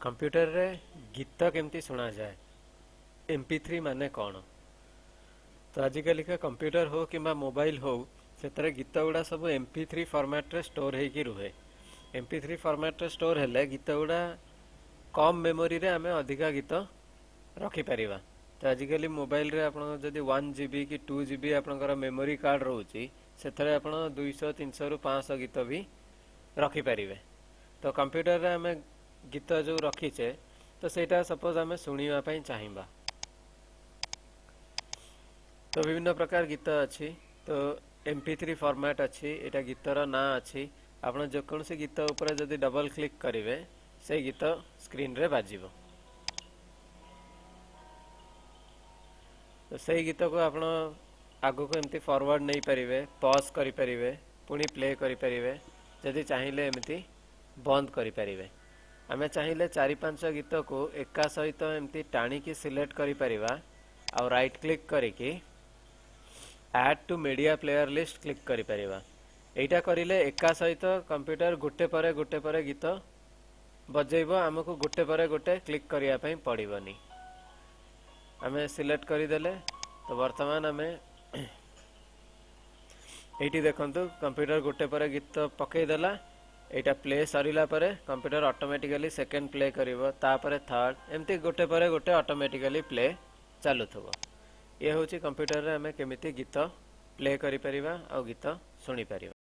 କମ୍ପ୍ୟୁଟରରେ ଗୀତ କେମିତି ଶୁଣାଯାଏ, MP3 ମାନେ କ'ଣ? ତ ଆଜିକାଲିକା କମ୍ପ୍ୟୁଟର ହଉ କିମ୍ବା ମୋବାଇଲ ହଉ, ସେଥିରେ ଗୀତ ଗୁଡ଼ା ସବୁ MP3 ଫର୍ମାଟ୍ରେ ଷ୍ଟୋର୍ ହେଇକି ରୁହେ। MP3 ଫର୍ମାଟ୍ରେ ଷ୍ଟୋର୍ ହେଲେ ଗୀତ ଗୁଡ଼ା କମ୍ ମେମୋରିରେ ଆମେ ଅଧିକା ଗୀତ ରଖିପାରିବା। ତ ଆଜିକାଲି ମୋବାଇଲରେ ଆପଣଙ୍କ ଯଦି 1 GB କି 2 GB ଆପଣଙ୍କର ମେମୋରି କାର୍ଡ଼ ରହୁଛି, ସେଥିରେ ଆପଣ 200, 300ରୁ 500 ଗୀତ ବି ରଖିପାରିବେ। ତ କମ୍ପ୍ୟୁଟରରେ ଆମେ ଗୀତ ଯେଉଁ ରଖିଛେ, ତ ସେଇଟା ସପୋଜ ଆମେ ଶୁଣିବା ପାଇଁ ଚାହିଁବା, ତ ବିଭିନ୍ନ ପ୍ରକାର ଗୀତ ଅଛି। ତ MP3 format ଅଛି, ଏଇଟା ଗୀତର ନାଁ ଅଛି। ଆପଣ ଯେକୌଣସି ଗୀତ ଉପରେ ଯଦି ଡବଲ କ୍ଲିକ୍ କରିବେ, ସେଇ ଗୀତ ସ୍କ୍ରିନରେ ବାଜିବ। ତ ସେଇ ଗୀତକୁ ଆପଣ ଆଗକୁ ଏମିତି ଫରୱାର୍ଡ଼ ନେଇପାରିବେ, ପଜ୍ କରିପାରିବେ, ପୁଣି ପ୍ଲେ କରିପାରିବେ, ଯଦି ଚାହିଁଲେ ଏମିତି ବନ୍ଦ କରିପାରିବେ। ଆମେ ଚାହିଁଲେ ଚାରି ପାଞ୍ଚ ଗୀତକୁ ଏକା ସହିତ ଏମିତି ଟାଣିକି ସିଲେକ୍ଟ କରିପାରିବା ଆଉ ରାଇଟ୍ କ୍ଲିକ୍ କରିକି add to media player list click କରିପାରିବା। ଏଇଟା କରିଲେ ଏକା ସହିତ କମ୍ପ୍ୟୁଟର ଗୋଟେ ପରେ ଗୋଟେ ପରେ ଗୀତ ବଜେଇବ, ଆମକୁ ଗୋଟେ ପରେ ଗୋଟେ କ୍ଲିକ୍ କରିବା ପାଇଁ ପଡ଼ିବନି। ଆମେ ସିଲେକ୍ଟ କରିଦେଲେ, ତ ବର୍ତ୍ତମାନ ଆମେ ଏଇଠି ଦେଖନ୍ତୁ, କମ୍ପ୍ୟୁଟର ଗୋଟେ ପରେ ଗୀତ ପକେଇଦେଲା। ଏଇଟା ପ୍ଲେ ସରିଲା ପରେ କମ୍ପ୍ୟୁଟର ଅଟୋମେଟିକାଲି ସେକେଣ୍ଡ ପ୍ଲେ କରିବ, ତାପରେ ଥାର୍ଡ, ଏମିତି ଗୋଟେ ପରେ ଗୋଟେ ଅଟୋମେଟିକାଲି ପ୍ଲେ ଚାଲୁଥିବ। ଇଏ ହେଉଛି କମ୍ପ୍ୟୁଟରରେ ଆମେ କେମିତି ଗୀତ ପ୍ଲେ କରିପାରିବା ଆଉ ଗୀତ ଶୁଣିପାରିବା।